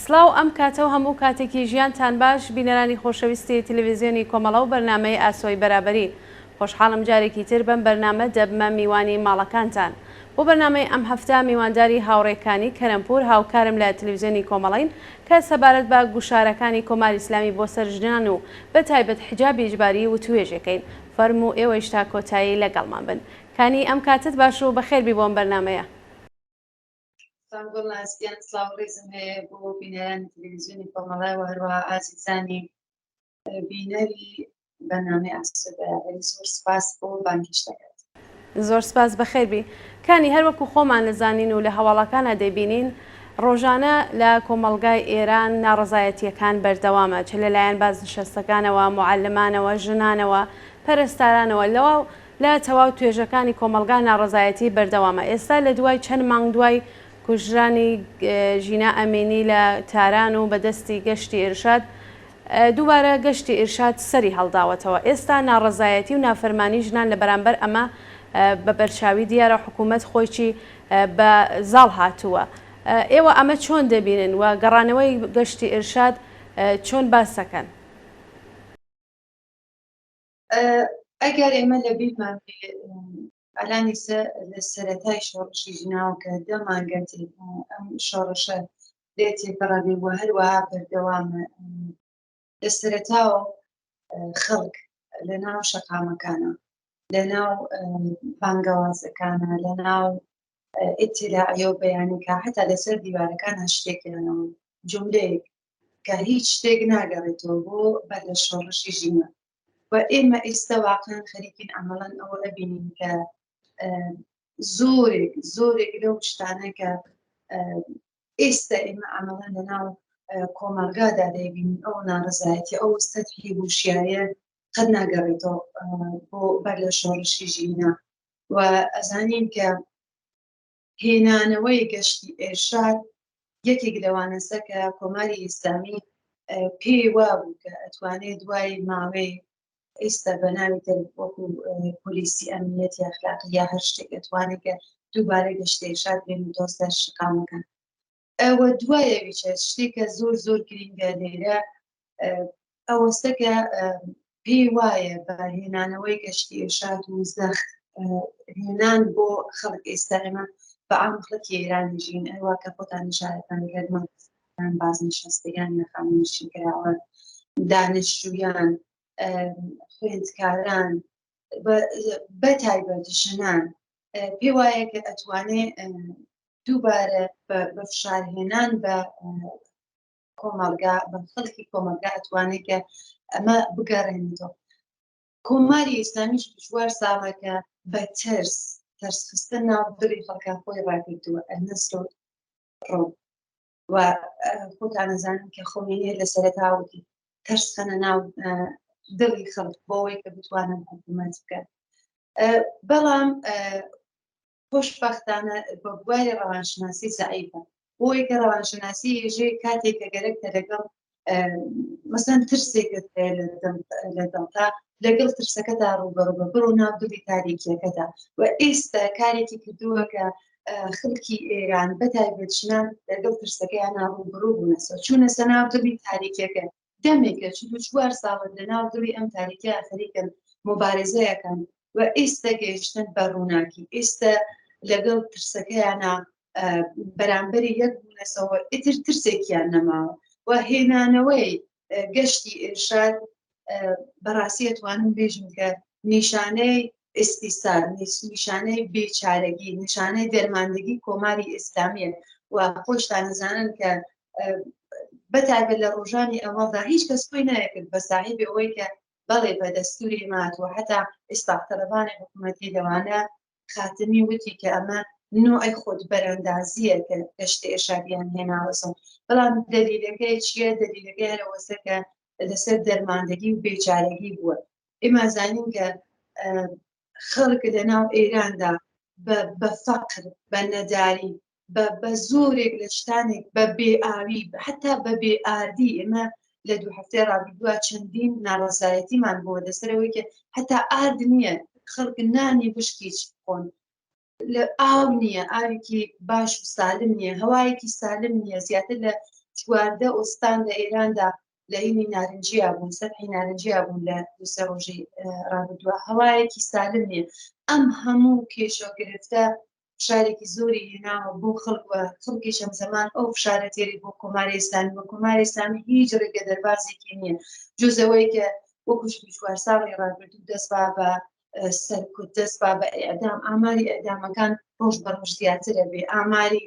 سڵاو ئەم کاتە و هەموو کاتێکی ژیانتان باش بینەرانی خۆشەویستی تلویزیۆنی کۆمەڵە و بەرنامەی ئاسۆی بەرابەری خۆشحاڵم جارێکی تر بەم بەرنامە دەبمە میوانی ماڵەکانتان بۆ بەرنامەی ئەم هەفتە میوانداری هاوڕێ کانی کەرەمپوور هاوکارم لە تلویزیۆنی کۆمەڵەین کە سەبارەت بە گوشارەکانی کۆماری ئیسلامی بۆ سەر ژنان و بە تایبەت حیجابی ئیجباری وتوێژێکەین فەرموو ئێوەیش تا کۆتایی لەگەڵمان بن. کانی ئەم کاتەت باش و بەخێر بی بۆ ئەم بەرنامەیە. سڵاو گوڵناز گیان، سڵاو و ڕێزم هەیە بۆ بینەرانی تەلەڤیزیۆنی کۆمەڵە و هەروەها ئازیزانی بینەری بەرنامەی ئاسۆ بەرابەری زۆر سپاس بۆ بانگهێشتەکەت. زۆر سپاس بەخێر بی. کانی هەر وەکو خۆمان دەزانین و لە هەواڵەکانا دەیبینین ڕۆژانە لە کۆمەڵگای ئێران ناڕەزایەتییەکان بەردەوامە چ لە لایەن بازنشەستەکانەوە، موعەلمانەوە، ژنانەوە، پەرستارانەوە لەواو لە تەواو توێژەکانی کۆمەڵگا ناڕەزایەتی بەردەوامە ئێستا لە دوای چەند مانگ دوای کوژرانی ژینا ئەمینی لە تاران و بە دەستی گەشتی ئیرشاد دووبارە گەشتی ئیرشاد سەری هەڵداوەتەوە. ئێستا ناڕەزایەتی و نافەرمانی ژنان لە بەرامبەر ئەمە بە بەرچاوی دیارە حکوومەت خۆیی بە زاڵ هاتووە. ئێوە ئەمە چۆن دەبینن و گەڕانەوەی گەشتی ئیرشاد چۆن باس دەکەن؟ ئەگەر ئێمە لە بیرمان بێ ئەلان ئیسە لە سەرەتای شۆڕشی ژناوە کە دە مانگە ئەم شۆڕشە لێ تێپەڕابێ و هەروەها بەردەوامە لە سەرەتاوە خەڵک لە ناو شەقامەکانە لە ناو بانگەوازەکانە لە ناو ئیتلاعیە و بەیانەکە حتا لەسەر دیوارەکان شتێکیانەوە جملەیەک کە هیچ شتێک ناگەڕێتەوە بۆ بەر لە شۆڕشی ژینە و ئێمە ئێستا واقعا خەریکین عملەن ئەوە ئەبینین کە زۆرێک زۆرێک لەو شتانە کە ئێستا ئێمە عملەن لەناو کۆمەڵگادا دەیبینین ئەو ناڕەزایەتی ئەو سەتحی هوشیاریە قەت ناگەڕێتەوە بۆ بەر لە شۆڕشی ژینا و ئەزانین کە هێنانەوەی گەشتی ئێرشاد یەکێک لەوانەسە کە کۆماری ئیسلامی پێی وابوو کە ئەتوانێت دوای ماوەی ئێستا بە ناوی تر وەکو پۆلیسی ئەمنیەتی ئەخلاقی یا هەر شتێک ئەتوانێت کە دووبارە گەشتی ئێرشاد بێنێتەوە سەر شەقامەکان. ئەوە دوای ئەویچە شتێکە زۆر زۆر گرینگە لێرە ئەوەستە کە پێی وایە بە هێنانەوەی گەشتی ئێرشاد و زەخت هێنان بۆ خەڵک ئێستا ئێمە بە عام خەڵکی ئێرانی ژین ئەوە کە خۆتان نیشارەکان گەرمان بازنشەستەکان لە خانەنشین کراوان دانشجویان خوێندکاران بە تایبەت ژنان پێ وایە کە ئەتوانێ دووبارە بە فشارهێنان بە کۆمەڵگا بە خەڵکی کۆمەڵگا ئەتوانێت کە ئەمە بگەڕێنێتەوە کۆماری ئیسلامیش چوار ساڵە کە بە ترس ترسخستن ناو دڵی خەڵکە خۆی ڕاگرتووە ئەرنەستۆ ڕۆ و خۆتان ئەزانن کە خۆمینی لە سەرەتاوتی ترسخەنە ناو دڵی خەڵک بۆەوەی کە بتوانن حکوومەت بکەن بەڵام خۆشبەختانە بە بواری ڕەوانشناسی زەعیفە بۆی کە ڕەوانشناسی ژێ کاتێک کە گەرەکتە لەگەڵ مەسەن ترسێکت هەیە لە دڵتا لەگەڵ ترسەکەدا ڕوبەڕوو بە بڕۆ ناو دڵی تاریکیەکەدا و ئێستا کارێکی کردووە کە خەڵکی ئێران بەتایبەت ژنان لەگەڵ ترسەکەیان ڕوبڕوو بوونەسەوە چوونەسە ناو دڵی تاریکیەکە دەمێکە 44 ساڵە لە ناو دڵی ئەم تاریکە خەریکن مبارزەیەکەن و ئێستا گەیشتن بە ڕووناکی ئێستا لەگەڵ ترسەکەیانە بەرامبەری یەک بوونەسەوە ئیتر ترسێکیان نەماوە و هێنانەوەی گەشتی ئێرشاد بەڕاستی ئەتوانم بێژم کە نیشانەی ئیستیسار نیشانەی بێچارەگی نیشانەی دەرماندگی کۆماری ئیسلامیە و خۆشتان نزانن کە بەتایبەت لە ڕۆژانی ئەوەڵدا هیچ کەس خۆی نایەکرد بە ساحیبی ئەوەی کە بەڵێ بە دەستوری ئێمە هاتووە حتا ئیسلاحتەڵەبانی حکوومەتی لەوانە خاتمی وتی کە ئەمە نوعی خۆت بەرەندازیە کە گەشتی ئێرشادیان هێناوەسە بەڵام دەلیلەکەی چییە دەلیلەکەی هەرەوەسە کە لەسەر دەرماندەگی و بێچارەگی بووە ئێمە زانین کە خەڵک لە ناو ئێراندا بە فەقر بە نەداری بە زۆرێک لە شتانێک بە بێ ئاوی حتا بە بێ ئاردی ئێمە لە دوو هەفتەی ڕابردووە چەندین ناڕەزایەتیمان بووە لەسەرەوەی کە حتا ئارد نییە خەڵک نانی وشکیچ بخۆن لە ئاو نییە ئاوێکی باش و سالم نییە هەوایەکی سالم نییە زیاتر لە 14 ئوستان لە ئێراندا لە هینی نارنجیا بوون، سەتحی نارنجیا بوون لە دوسێ ڕۆژی ڕابردووە، هەوایەکی سالم نییە. ئەم هەموو کێشە و گرفتە فشارێکی زۆری هێناوە بۆ خەڵک و خەڵکیش ئەم زەمان ئەو فشارە تێری بۆ کۆماری ئیسلامی و کۆماری ئیسلامی هیچ ڕێگە دەربازێکی نییە جز ئەوەی کە وەکو 24 ساڵی ڕابردوو دەست با بە سەرکوت، دەست با بە ئێعدام. ئاماری ئێعدامەکان ڕۆژ بە ڕۆژ زیاترە بێ، ئاماری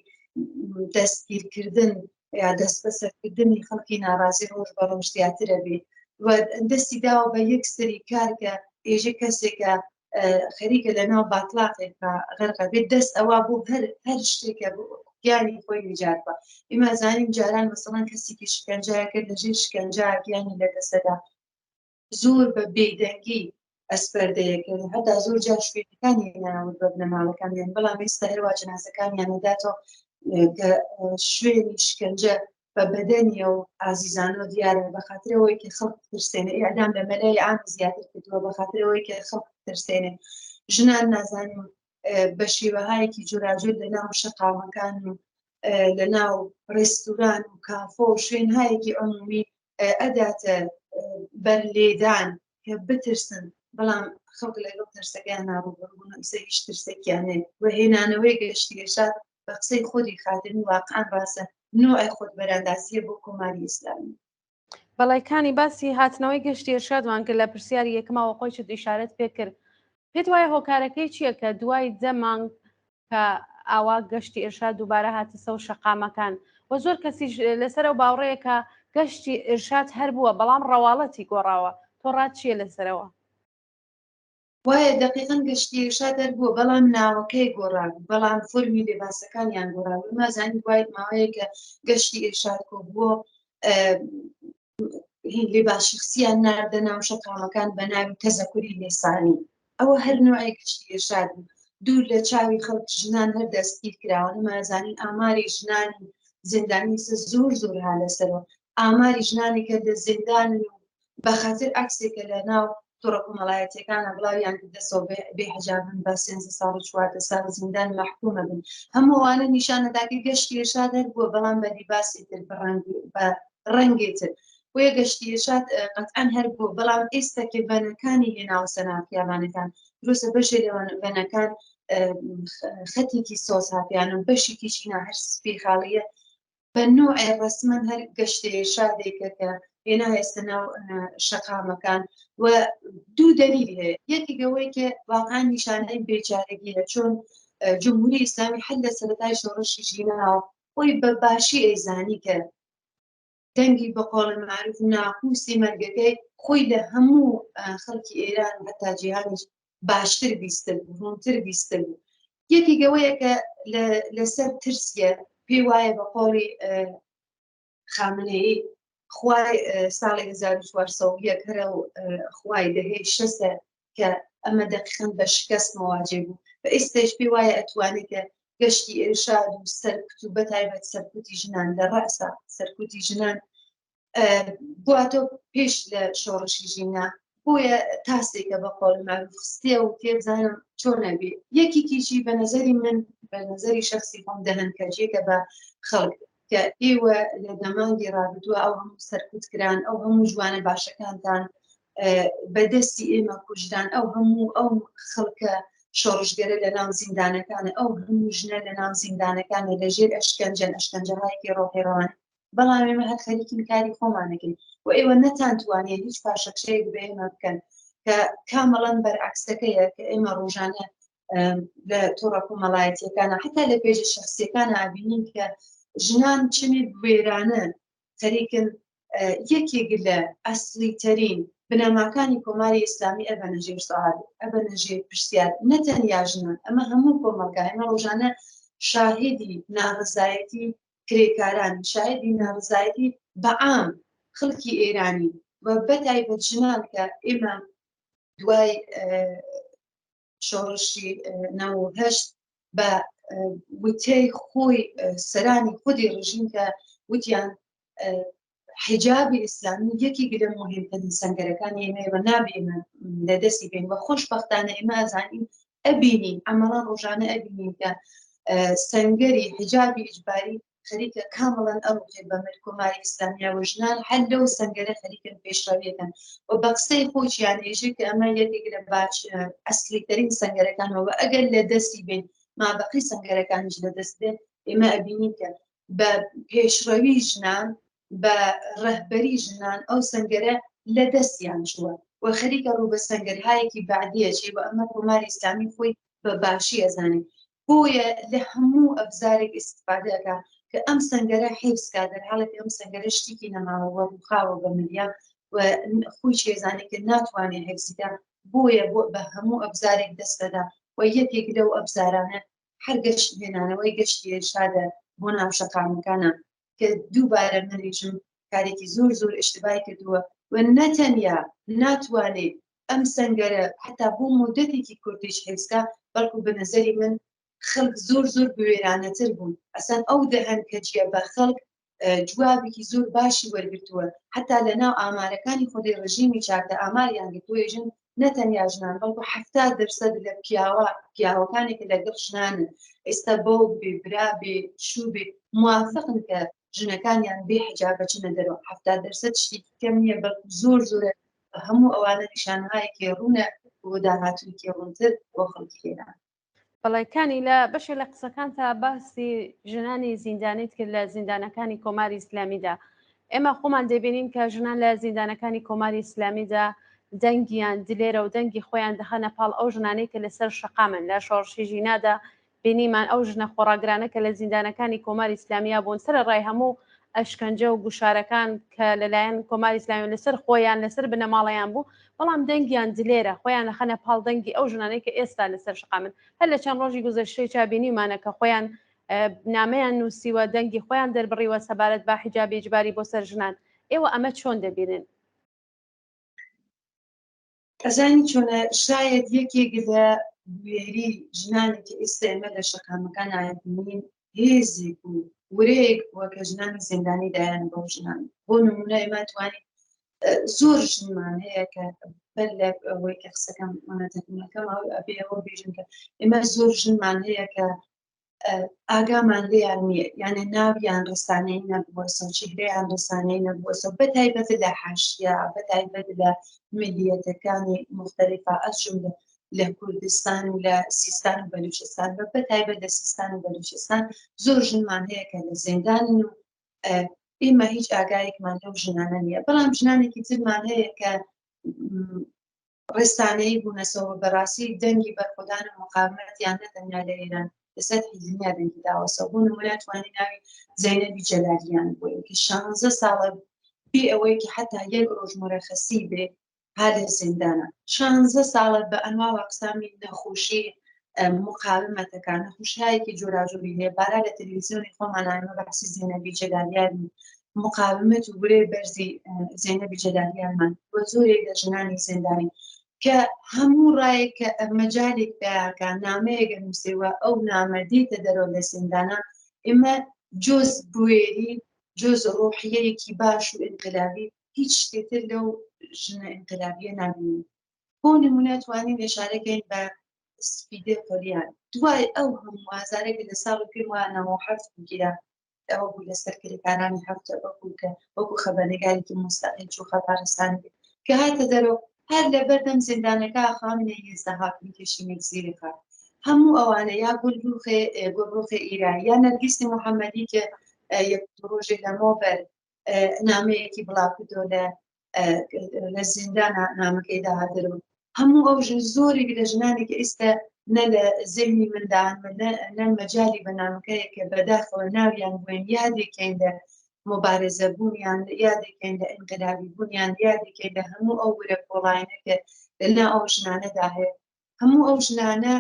دەستگیرکردن یا دەستبەسەرکردنی خەڵکی ناڕازی ڕۆژ بە ڕۆژ زیاترە بێ و دەستی داوە بە یەک سەری کار کە ئێژێ کەسێکە خەریکە لە ناو باتلاقێکا غەرقە بێت، دەست ئەوە بۆ هەر شتێکە بۆ گیانی خۆی نجات بە. ئێمە زانین جاران مەسەڵەن کەسێکی شکەنجە کرد لە ژێر شکەنجە گیانی لەدەستەدا، زۆر بە بێدەنگی ئەسپەردەیەکرد، هەتا زۆر جار شوێنەکانی ناوت بە بنەماڵەکانیان، بەڵام ئێستا هەروا جەنازەکانیان نەداتەوە کە شوێنی شکەنجە بە بەدەنیە و ئازیزانەوە دیارە، بە خاترەوەی کە خەڵک ترسێنێ. ئیعدام لە مەلای عام زیاتر کردووە بە خاترەوەی کە خەڵک ترسێنێ. ژنان نازانم بە شێوەهایەکی جۆراجۆر لە ناو شەقامەکان و لە ناو ڕێستوران و کافۆ و شوێنهایەکی عمومی ئەداتە بەر لێدان کە بترسن، بەڵام خەڵک لەگەڵ ترسەکەیان ناڕووبەڕوو بوون، ئیسە هیچ ترسێکیان نییە. و هێنانەوەی گەشتی ئێرشاد بە قسەی خودی خاتەمی واقعا ڕاستە، نوعی خۆت بەراندازیە بۆ کۆماری ئیسلامی. بەڵێ کانی، باسی هاتنەوەی گەشتی ئێرشادمان کرد لە پرسیاری یەکەمەوە خۆیشت ئیشارەت پێ کرد، پێت وایە هۆکارەکەی چییە کە دوای 10 مانگ کە ئاوا گەشتی ئێرشاد دووبارە هاتەسەوە شەقامەکان و زۆر کەسیش لەسەر ئەو باوەڕەیە کە گەشتی ئێرشاد هەر بووە بەڵام ڕەواڵەتی گۆڕاوە، تۆ ڕات چییە لەسەرەوە؟ وایە دەقیقەن گەشتی ئێرشاد هەر بووە، بەڵام ناوەکەی گۆڕابوو، بەڵام فۆرمی لێباسەکانیان گۆڕابوو. ئێمە زانین دوای ماوەیەکە گەشتی ئێرشاد کۆبووە، هین لێباس شخصیان ناردە ناو شەقامەکان بە ناوی تەزەکوری لێسانی. ئەوە هەر نوعێک گەشتی ئێرشاد بوو، دوور لە چاوی خەڵک ژنان هەر دەستگیر کراون. ئێمە زانین ئاماری ژنانی زیندانی ئێستا زۆر زۆر ها لەسەرەوە، ئاماری ژنانی کە لە زیندانن و بە خاتر عەکسێکە لە ناو تۆڕە کۆمەڵایەتیەکانە بڵاویان کردەسەوە بێ حجابن بە 13 ساڵ و 14 ساڵ زیندان مەحکومە بن، هەموو ئەوانە نیشانە داکە گەشتی ئێرشاد هەر بووە، بەڵام بە لیباسی تر، بە ڕەنگێ تر. بۆیە گەشتی ئێرشاد قەتعەن هەر بووە، بەڵام ئێستا کە بەنەکانی هێناوە سەر خیابانەکان، دروستە بەشێ لە بەنەکان خەتێکی سۆز هاپیان و بەشێکیشی نا هەر سپی خاڵیە، بە نوعێ ڕەسمەن هەر گەشتێ ئێرشادێکە کە هێنا ئێستا ناو شەقامەکان. و دوو دەلیل هەیە، یەکێک ئەوەی کە واقعا نیشانەی بێچارەگیە، چۆن جمهوری ئیسلامی هەر لە سەرەتای شۆڕشی ژیناوە خۆی بە باشی ئەیزانی کە دەنگی بە قۆڵ معروف ناقوسی مەرگەکەی خۆی لە هەموو خەڵکی ئێران و هەتا جیهانیش باشتر بیستن بوو، ڕوونتر بیستن بوو. یەکێک ئەوەیە کە لەسەر ترسیە، پێی وایە بە قۆڵی خامنەیی خوای ساڵی 1401 هەرە و خوای دەهەی شەسە کە ئەمە دەقیقەن بە شکست مەواجه بوو، بە ئێستاش پێی وایە ئەتوانێت کە گەشتی ئێرشاد و سەرکوت و بەتایبەت سەرکوتی ژنان لە ڕەسا سەرکوتی ژنان بواتۆ پێش لە شۆڕشی ژینا، بۆیە تاسێکە بە قۆڵ معروف خستیە و تێبزانم چۆن نەبێ. یەکێکیشی بە نظری من، بە نظری شخصی خۆم، دەهەنکەجێکە بە خەڵک کە ئێوە لە دەمانگی ڕابردووە ئەو هەموو سەرکوت کران، ئەو هەموو جوانە باشەکانتان بەدەستی ئێمە کوژران، ئەو هەموو ئەو خەڵکە شۆڕشگەرە لە ناو زیندانەکانە، ئەو هەموو ژنە لە ناو زیندانەکانە لەژێر ئەشکەنجەن، ئەشکەنجەهایەکی ڕۆحی ڕەوان، بەڵام ئێمە هەر خەریکین کاری خۆمانەکەین و ئێوە نەتانتوانیە هیچ پاشەکشەیەک بە ئێمە بکەن، کە کامەڵەن بەرعکسەکەیە کە ئێمە ڕۆژانە لە تۆڕە کۆمەڵایەتیەکانە حتا لە پێجە شخصیەکان ئابینین کە ژنان چنی بوێرانە خەریکن یەکێک لە ئەسلی تەرین بنەماکانی کۆماری ئیسلامی ئەبەنە ژێر سوال، ئەبەنە ژێر پرسیار. نەتەنیا ژنان، ئەمە هەموو کۆمەڵگا. ئێمە ڕۆژانە شاهیدی ناڕزایەتی کرێکاران، شاهیدی ناڕزایەتی بەعام خەڵکی ئێرانی و بەتایبەت ژنان کە ئێمە دوای شۆڕشی 98 بە وتەی خۆی سەرانی خودی ڕژیم کە وتیان حیجابی ئیسلامی یەکێک لە مهمترین سەنگەرەکانی ئێمەیە و نابێ ئێمە لە دەستی بێن و خۆشبەختانە ئێمە ئەزانین ئەبینین ئەمەڵە ڕۆژانە ئەبینین کە سەنگەری حیجابی ئیجباری خەریکە کامڵەن ئەڕوخێ بە مل کۆماری ئیسلامییا و ژنان هەر لەو سەنگەرە خەریکن پێشڕەویەکەن و بە قسەی خۆشیان ئێژێ کە ئەمە یەکێک لە باش ئەسلیترین سەنگەرەکانەوە ئەگەر لە دەستی بێن مابقی سەنگەرەکانیش لە دەست بێن. ئێمە ئەبینین کە بە پێشڕەوی ژنان، بە ڕەهبەری ژنان ئەو سەنگەرە لە دەستیان چووە و خەریکە ڕوو بە سەنگەرهایەکی بەعدیە چێ و ئەمە کۆماری ئیسلامی خۆی بە باشی ئەزانێ. بۆیە لە هەموو ئەبزارێک ئیستفادە ئەکا کە ئەم سەنگەرە حیفز کا، دەرحاڵێک ئەم سەنگەرە شتێکی نەماوە و ڕووخاوە بە ملیا و خۆی چێزانێ کە ناتوانێ حیفزی کا، بۆیە بۆ بە هەموو ئەبزارێک دەست دەدا و یەکێک لەو ئەبزارانە هەر گەشت هێنانەوەی گەشتی ئێرشادە بۆ ناو شەقامەکانە کە دووبارە منیشم کارێکی زۆر زۆر ئیشتبای کردووە و نەتەنیا ناتوانێ ئەم سەنگەرە حتا بۆ مدەتێکی کوردیش حیزکە، بەڵکو بە نظری من خەڵک زۆر زۆر بوێرانەتر بوون. ئەسان ئەو دەهەن کە جیە بە خەڵک جوابێکی زۆر باشی وەرگتووە، حتا لە ناو ئامارەکانی خودی ڕژیمی چاکە ئاماریان گرتووە ژن نەتەنیا ژنان بەڵکو 70% لە پیاوە پیاوەکانی کە لەگەڵ ژنانن ئێستا بەو بێ برا بێ شوو بێ موافقن کە ژنەکانیان بێ حجاب بچنە دەرەوە. 70% شتێکی کەم نییە، بەڵکو زۆر زۆرە. هەموو ئەوانە نیشانهایەکی ڕوونە بۆ داهاتوویەکی ڕوونتر بۆ خەڵکی ئێران. بەڵێ کانی، لە بەشێ لە قسەکانتا باسی ژنانی زیندانیت کرد لە زیندانەکانی کۆماری ئیسلامیدا. ئێمە خۆمان دەبینین کە ژنان لە زیندانەکانی کۆماری ئیسلامیدا دەنگیان دلێرە و دەنگی خۆیان دەخەنە پاڵ ئەو ژنانەی کە لەسەر شەقامن. لە شۆڕشی ژینادا بینیمان ئەو ژنە خۆڕاگرانە کە لە زیندانەکانی کۆماری ئیسلامیا بوون، سەرەڕای هەموو ئەشکەنجە و گوشارەکان کە لەلایەن کۆماری ئیسلامی لەسەر خۆیان لەسەر بنەماڵەیان بوو، بەڵام دەنگیان دلێرە، خۆیان ئەخەنە پاڵ دەنگی ئەو ژنانەی کە ئێستا لەسەر شەقامن. هەر لە چەند ڕۆژی گوزەشتەی چا بینیومانە کە خۆیان نامەیان نووسیوە، دەنگی خۆیان دەربڕیوە سەبارەت بە حیجابی ئیجباری بۆ سەر ژنان. ئێوە ئەمە چۆن دەبینن؟ ئەزانی چۆنە، شاید یەکێک لە بوێری ژنانی کە ئێستا ئێمە لە شەقامەکان ئاەبینین هێزێک و ورەیەک بووە کە ژنانی زیندانی دایان بەو ژنان. بۆ نمونە ئێمە توانین زۆر ژنمان هەیە کە بەر لە ئەوەی کە قسەکەم تەکمەکەم ئەبێ ئەوە بێژم کە ئێمە زۆر ژنمان هەیە کە ئاگامان لێیان نییە، یانە ناویان ڕسانەی نەبووەسەوە، چهرەیان ڕسانەی نەبووەسەوە، بە تایبەت لە حاشیە، بە تایبەت لە ملیەتەکانی مختلفە، ئەز جملە لە کوردستان و لە سیستان و بەلوچستان، بە تایبەت لە سیستان و بەلوچستان زۆر ژنمان هەیە کە لە زیندانن و ئێمە هیچ ئاگایەکمان لەو ژنانە نییە. بەڵام ژنانێکی ترمان هەیە کە ڕێستانەیی بوونەسەوە، بەڕاستی دەنگی بەرخۆدان و مقاومەتیان نەتەنیا لە ئێران لە سەتحی دنیا دەنگی داوەسەوە. بۆ نمونە توانی ناوی زەینەبی جەلالیان بووە کە 16 ساڵە بێ ئەوەی کە حتا یەک ڕۆژ مورەخەسی بێ ها لە زیندانە. 16 ساڵە بە ئەنوا و ئەقسامی نەخۆشی مقاومەتەکان، نەخۆشیایەکی جۆراجۆری هەیە. بارا لە تەلەڤیزیۆنی خۆمان ئێمە بەحسی زەینەبی جەلالیان مقاومەت و ورەی بەرزی زەینەبی جەلالیانمان و زۆرێک لە ژنانی زیندانی کە هەموو ڕایەک کە مەجالێک پیاکە نامەیەک نووسێوە ئەو نامە دێتە دەرەوە لە زیندانە، ئێمە جۆز بوێری جۆز ڕۆحیەیەکی باش و ئینقلابی هیچ شتێتر لەو ژنە ئینقلابیە نابینین. بۆ نمونە توانین ئشارەکەین بە سپیدە قۆلیان، دوای ئەو هەموو ئازارێک لە ساڵ پێم وایە 97 گیرا، ئەوە بوو لەسەر کرێکارانی هەفتە بەبوو کە وەکو خەبەرنگارێکی مستەقیل چوو خەبارستانی کە هاتە دەرەوە هەر لە بەردەم زیندانەکە خامنەیی زەهاک کێشی زیری خات. هەموو ئەوانە یا گولڕوخێ گوڵڕوخێ ئیران یا نەرگیسی محەممەدی کە یەک ڕۆژێ لەمەوبەر نامەیەکی بڵاو کردەوە لە لە زیندانە نامەکەی داهاتەرەوە. هەموو ئەو ژن زۆرێک لە ژنانی کە ئێستا نە لە زێنی مندان نە مەجای بە نامەکەیە کە بەداخەوە ناویان بووین یادێکین لە مبارزە بوونیان، یادێکین لە ئینقلابی بوونیان، یادێکین لە هەموو ئەو ورە پۆڵاینە کە لەنا ئەو ژنانەدا هەیە. هەموو ئەو ژنانە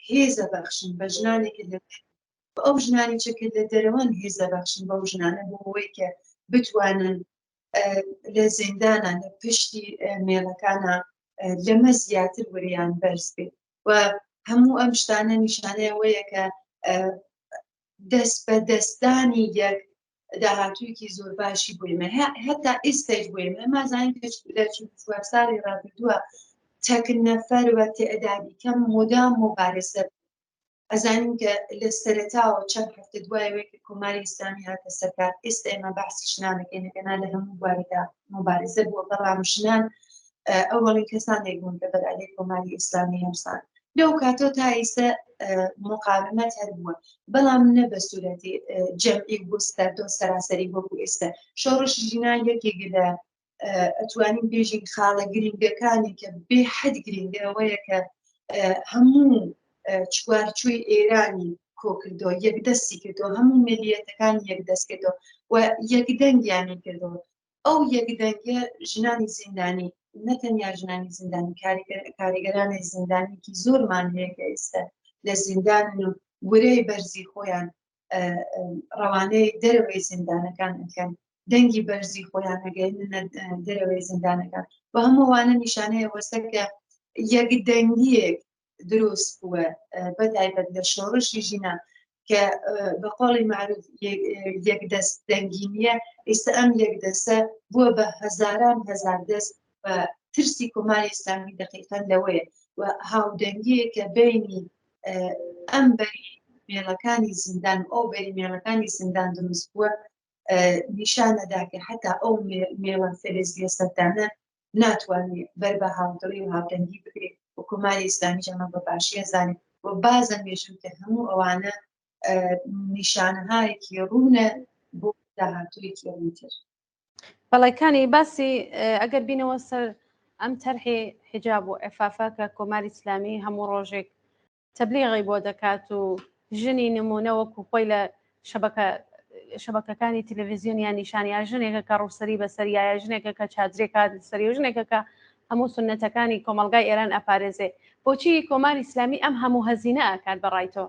هێزە بەخشن بە ژنانێک لە ئەو ژنانی چەکە لە دەرەوەن، هێزە بەخشن بەو ژنانە بۆ ئەوەی کە بتوانن لە زیندانە لە پشتی مێڵەکانە لەمە زیاتر وریان بەرز بێت. و هەموو ئەم شتانە نیشانەیەوەیە کە دەست بە دەستدانی یەک داهاتوویەکی زۆر باشی بۆ ئێمە، هەتا ئێستاش بۆ ئێمە. مازانین لە 44 ساڵی ڕابردووە تەک نەفەر و تعدادی کەم مدام مبارزە. ئەزانین کە لە سەرەتاوە چەند هەفتە دوای ئەوەی کە کۆماری ئیسلامی هاتە سەرکار ئێستا ئێمە بەحسی ژنانەکەین ئەگەنا لە هەموو بوارێکدا موبارزە بووە بەڵام ژنان ئەوەڵین کەسانێک بوون کە بەرعەلەی کۆماری ئیسلامی هەرسان لەو کاتەوە تا ئیستا مقاومەت هەر بووە بەڵام نە بە سوورەتی جەمعی و گستردە و سەراسەری وەکو ئێستا شۆڕشی ژنان یەکێک لە ئەتوانین بێژین خاڵە گرنگەکانی کە بێ حەد گرنگە ئەوەیە کە هەموو چوارچووی ئێرانی کۆکردەوە یەکدەستی کردەوە هەموو ملیەتەکانی یەکدەست کردەوە و یەکدەنگیانی کردەوە ئەو یەکدەنگە ژنانی زیندانی نەتەنیا ژنانی زیندانی کاریگەرانی زیندانێکی زۆرمان هەیە کە ئێستا لە زیندانن و ورەی بەرزی خۆیان ڕەوانەی دەرەوەی زیندانەکان ئەکەن دەنگی بەرزی خۆیان ئەگەیننە دەرەوەی زیندانەکان و هەمووانە نیشانەیە وەسە کە یەکدەنگیەک دروست بووە بە تایبەت لە شۆڕشی ژینا کە بە قۆڵی معروف یەک دەست دەنگی نییە ئێستا ئەم یەک دەستە بووە بە هەزاران هەزار دەست و ترسی کۆماری ئیسلامی دقیقا لەوەیە و هاودەنگیە کە بینی ئەم بەری مێڵەکانی زیندان ئەو بەری مێڵەکانی زیندان دروست بووە نیشانەدا کە حتا ئەو مێڵە فلزیە سەردانە ناتوانێت بەر بە هاودڵی و هاودەنگی بگرێت و کۆماری ئیسلامی ئەمە بە باشی ئەزانێت و بازە مێژم کە هەموو ئەوانە نیشانەهایەکی ڕوونە بۆ داهاتوویەکی ڕوونتر. بەڵێ کانی باسی ئەگەر بینەوە سەر ئەم تەرحی حیجاب و عفافە کە کۆماری ئیسلامی هەموو ڕۆژێک تەبلیغی بۆ دەکات و ژنی نمونە وەکو خۆی لە شەبەکە شەبەکەکانی تەلەڤیزیۆن یان نیشان یا ژنێکە کە ڕووسەری بەسەریایە ژنێکە کە چادرێکات سەری و ژنێکە کە هەموو سنەتەکانی کۆمەڵگای ئێران ئەپارێزێ بۆچی کۆماری ئیسلامی ئەم هەموو هەزینە ئەکات بەڕای تۆ؟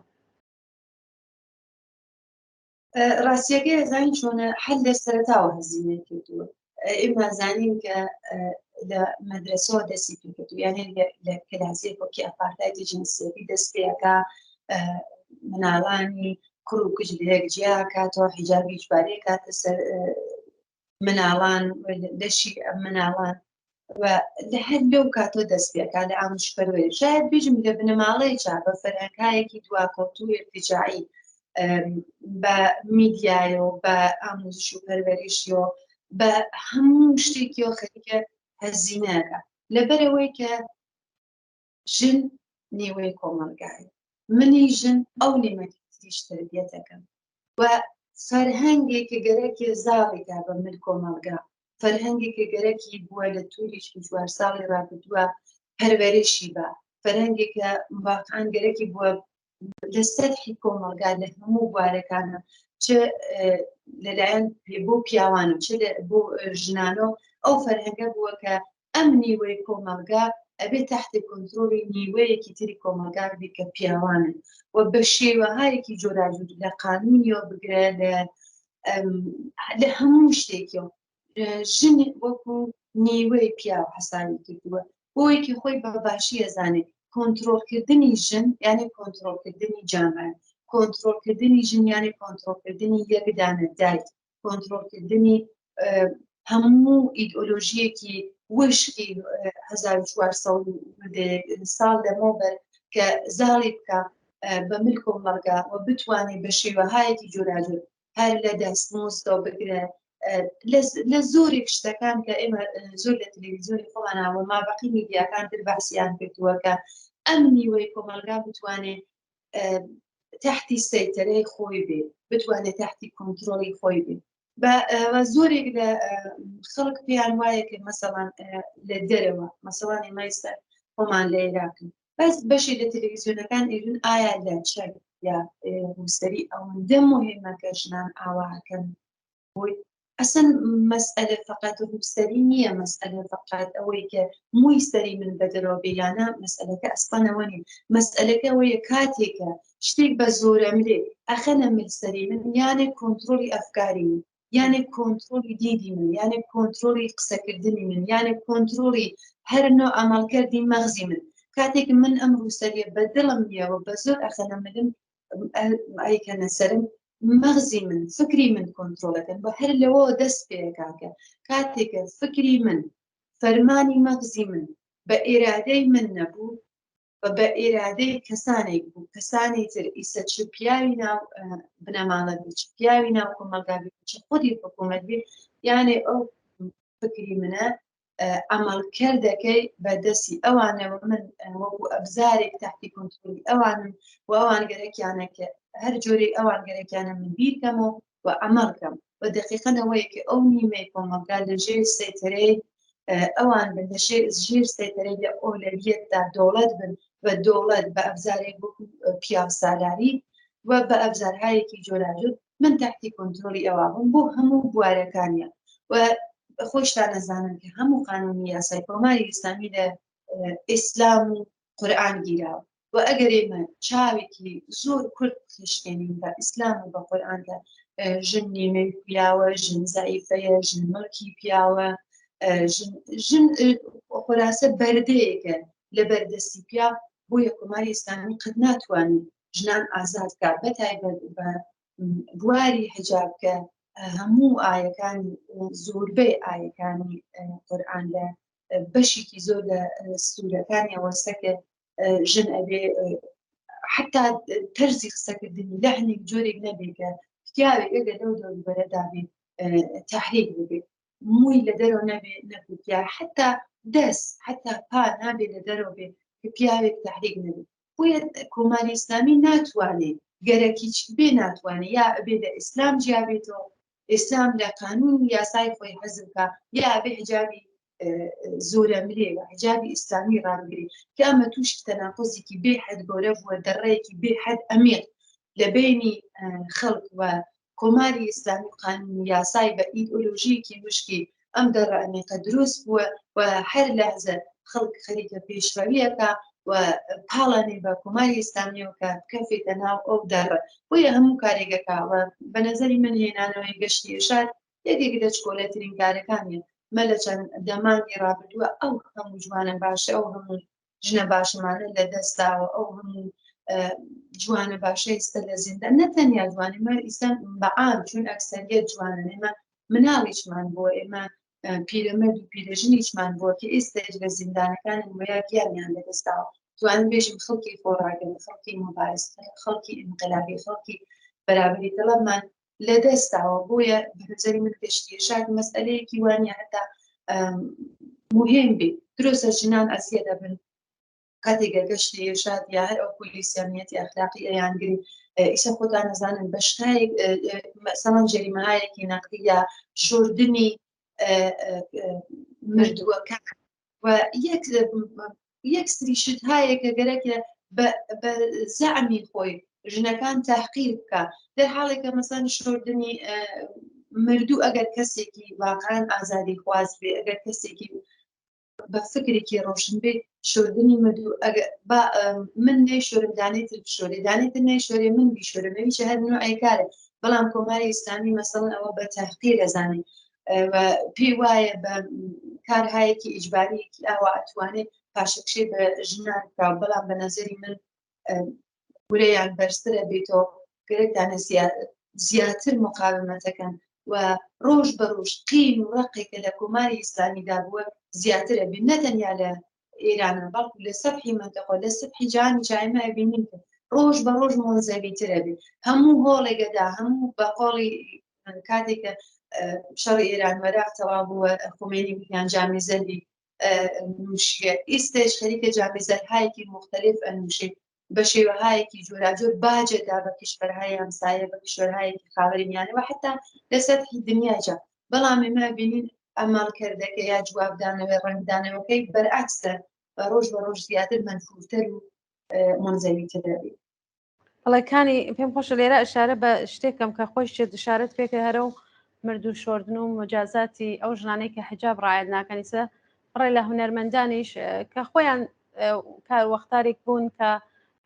ڕاستیەکەی ئەزانین چۆنە هەر لە سەرەتاوە هەزینەی کردووە ئێمە زانین کە لە مەدرسەوە دەستی پێکرد یانێ لە کلاسێک وەکی ئەپارتایدی جنسیەتی دەست پێەکە مناڵانی کوڕ و کچ لە یەک جیا کاتەوە حیجابی ئیجباری کاتە سەر مناڵان لەشی ئەم مناڵان و لە هەر لەو کاتۆ دەست پێکا لە ئاموش پەروەری شاید بیژم لە بنەماڵەی چا بە فەرهەنگایەکی دواکەوتوو ارتجاعی بە میدیایە و بە ئاموزش و پەروەریشیەوە بە هەموو شتێکیەوە خەریکە هەزینەکە لەبەرەوەی کە ژن نیوەی کۆمەڵگایە منی ژن ئەو نیمەکی تریش تربیەتەکەم و فەرهەنگێکی گەرەکی زاڵیکا بە مل کۆمەڵگا فەرهەنگێکی گەرەکی بووە لە تووری 44 ساڵی ڕابردووە پەروەرشی بە فەرهەنگێکە واقعا گەرەکی بووە لە سەرحی کۆمەڵگا لە هەموو بوارەکانە چ لەلایەن بۆ پیاوان و چ بۆ ژنانۆ ئەو فەرهەنگە بووە کە ئەم نیوەی کۆمەڵگا ئەبێ تەحتی کۆنترۆڵی نیوەیەکی تری کۆمەڵگا بێ کە پیاوانن و بە شێوەهایەکی جۆراجور لە قانونیەوە بگرە لە لە هەموو شتێکیەوە ژن وەکو نیوەی پیاو حەساوی کردووە بۆیەکی خۆی بە باشی ئەزانێت کۆنترۆڵکردنی ژن یعنی کۆنترۆڵکردنی جامعە کۆنترۆڵکردنی ژن یعنی کۆنترۆڵکردنی یەک دانە دایک کۆنترۆڵکردنی هەموو ئیدۆلۆژیەکی وشکی 1400 ساڵ لەمەوبەر کە زاڵی بکە بە مل کۆمەڵگا و بتوانێت بە شێوەهایەکی جۆراجۆر هەر لە دەستمۆزدەوە بگرە لە زۆرێک شتەکان کە ئێمە زۆر لە تەلەڤیزیۆنی خۆمانەوە مابقی میدیاکان تر باسییان کردووە کە ئەم نیوەی کۆمەلگا بتوانێت تحتی سەیتەرەی خۆی بێ بتوانێت تحتی کۆنتترۆلی خۆی بێ بە زۆرێک لە خەڵک پێیان وایە کە مەسەڵان لە دەرەوە مەسەڵان ئێمە ئێستا خۆمان لە عێراقین بەس بەشی لە تەلەڤیزیۆنەکان ئێژن ئایا لە چەک یا ڕووسەری ئەوەندە مهمە کە ژنان ئاواکەن بۆی ئەسەن مەسئلە فقط ڕووسەری نییە مەسئلە فقط ئەوەی کە مووی سەری من بەدەرەوە بێ یانە مەسئلەکە ئەسڵەنەوە نیە مەسئلەکە ئەوەیە کاتێکە شتێک بە زۆرەملێ ئەخەنە مل سەری من یانێ کۆنترۆلی ئەفکاری من یانێ کۆنترۆلی دیدی من یانێ کۆنترۆلی قسەکردنی من یانێ کۆنترۆلی هەر نوع عەمەڵکردی مەغزی من کاتێک من ئەم ڕووسەریە بە دڵم نییەوە بە زۆر ئەخەنە ملم ئەیکەنە سەرم مەغزی من فکری من کۆنترۆڵەکەن بە هەر لەوە دەست پێکاکە کاتێکە فکری من فەرمانی مەغزی من بە ئێرادەی من نەبوو. و بە ئیرادەی کەسانێک بوو کەسانی تر ئیسە چ پیاوی ناو بنەماڵە بێ چ پیاوی ناو کۆمەڵگا بێ چ خودی حکوومەت بێ یانێ ئەو فکری منە عەمەڵکردەکەی بە دەستی ئەوانەوە من وەکو ئەبزارێک تحتی کۆنترۆلی ئەوانم و ئەوان گەرەکیانە کە هەر جۆرێک ئەوان گەرەکیانە من بیرکەمەوە و عەمەڵ کەم و دەقیقەن ئەوەیە کە ئەو نیمەی کۆمەڵگا لە ژێر سەیتەرەی ئەوان بن لە ژێر سەیتەرەی لە ئۆلەویەتدا دەوڵەت بن و دەوڵەت بە ئەبزارێک وەکو پیاوسالاری و بە ئەبزارهایەکی جۆراجۆر من تحتی کۆنترۆلی ئەوە بووم بۆ هەموو بوارەکانیان و خۆشتان نەزانن کە هەموو قانونی یاسای کۆماری ئیسلامی لە ئیسلام و قورئان گیراوە و ئەگەر ئێمە چاوێکی زۆر کورت بخشکێنین بە ئیسلام و بە قورئان کە ژن نیمەی پیاوە ژن زەعیفەیە ژن مڵکی پیاوە ژن ژن خولاسە بەردەیەکە لە بەردەستی پیا بۆیە کۆماری ئیسلامی قەت ناتوانێت ژنان ئازاد کا بە تایبەت بە بواری حجاب کە هەموو ئایەکانی زۆربەی ئایەکانی قورئان لە بەشێکی زۆر لە سوورەکانی ئەوەسە کە ژن ئەبێ حتا تەرزی قسەکردنی لەحنێک جۆرێک نەبێ کە پیاوێک ئەگەر لەو دەوروبەرەدا بێ تحریک ببێ مووی لە دەرەوە نەبێ نەکوتیا حتا دەست حتا پا نابێ لە دەرەوە بێ کە پیاوێک تحریک نەبێ بۆیە کۆماری ئیسلامی ناتوانێت گەرەکیچ بێ ناتوانێت یا ئەبێ لە ئیسلام جیابێتەوە ئیسلام لە قانون و یاسای خۆی حەزم کا یا ئەبێ حجابی زۆرەملێ و حجابی ئیسلامی ڕابگری کە ئەمە تووشی تەناقوزێکی بێ حەد گەورە بووە دەڕەیەکی بێ حەد ئەمیق لە بینی خەڵک و کۆماری ئیسلامی و قانون و یاسای بە ئیدئۆلۆژییەکی وشکی ئەم دەڕە ئەمیقە دروست بووە و هەر لەحزە خەڵک خەریکە پێشڕەویەکە و پاڵانێ بە کۆماری ئیسلامیەوە کە بکەفێتە ناو ئەو دەڕە بۆیە هەموو کارێکەکە و بە نەزەری من هێنانەوەی گەشتی ئێرشاد یەکێک لە چکۆلەترین کارەکانیە مە لە چەند دەمانگی ڕابردووە ئەو هەموو جوانە باشە ئەو هەموو ژنە باشەمانە لە دەستداوە ئەو هەموو جوانە باشە ئێستا لە زیندان نە تەنیا جوانە مە ئیستا بەعام چون ئەکسەریەت جوانە ئێمە مناڵیشمان بووە ئێمە پیرەمەرد و پیرەژنیشمان بووە کە ئێستاش لە زیندانەکانی ویا گیانیان لەدەستداوە توانم بێژم خەڵکی خۆڕاگر خەڵکی مبارز خەڵکی ئینقلابی خەڵکی بەرابەری تەڵەبمان لەدەستداوە بۆیە بە نەزەری من گەشتی ئێرشاد مەسئلەیەکی وانە هەتا مهم بێ درۆستە ژنان ئەزیە دەبن کاتێک گەشتی ئێرشاد یا هەر ئەو پۆلیسی ئەمنیەتی ئەخلاقی ئەیانگری ئیسە خۆتان نەزانن بە شتایەک مەسەڵەن جەریمەهایەکی نەقدی یا شۆردنی مردووەکان و یەک یەک سری شت هەیە کە گەرەکە بە زەعمی خۆی ژنەکان تحقیر بکە دەر حاڵێکە مەسەن شۆردنی مردوو ئەگەر کەسێکی واقعا ئازادی خواز بێ ئەگەر کەسێکی بە فکرێکی ڕۆشن بێ شۆردنی مردوو ئەگە با من نەیشۆرم دانەی تر بشۆرێ دانەی تر نەیشۆرێ من بیشۆرم ئەویش هەر نوعێ کارە بەڵام کۆماری ئیسلامی مەسەڵەن ئەوە بە تحقیر ئەزانێ و پێی وایە بە کارهایەکی ئیجباریەکی ئاوا ئەتوانێت پاشەکشێ بە ژنان بکا بەڵام بە نەزەری من ورەیان بەرزترە بێتەوە گرنگتانە زیاتر مقاومەتەکەن و ڕۆژ بە ڕۆژ قین و ڕقێکە لە کۆماری ئیسلامیدا بووە زیاترە بێت نەتەنیا لە ئێرانە بەڵکو لە سەبحی منتەقە لە سەبحی جانی جایمە بینین کە ڕۆژ بە ڕۆژ مۆنزەویترە بێت هەموو هۆڵێکەدا هەموو بە قۆڵی کاتێک کە شەڕی ئێران وەراق تەوا بووە خومێنی وتیان جامی زەردی نووشیە ئیستێش خەریکە جامی زەرهایەکی مختلف ئەنووشێ بە شێوەهایەکی جۆراجۆر باجەدا بە کیشوەرهای هەمسایە بە کیشوەرهایەکی خاوەری میانەوە حتا لە سەتحی دنیاجا بەڵام ئێمە بینین ئەمەڵ کردەکە یا جوابدانەوەی ڕەنگدانەوەکەی بەرعکسە ڕۆژ بە ڕۆژ زیاتر مەنفورتر و مونزەویتر دەبێت. بەڵێ کانی پێم خۆشە لێرە ئشارە بە شتێکم کە خۆش شێت ئشارەت پێکە هەرە و مردوو شۆردن و مجازاتی ئەو ژنانەی کە حجاب ڕایەت ناکەنیسە بڕێ لە هونەرمەندانیش کە خۆیان کار وەختارێک بوون کە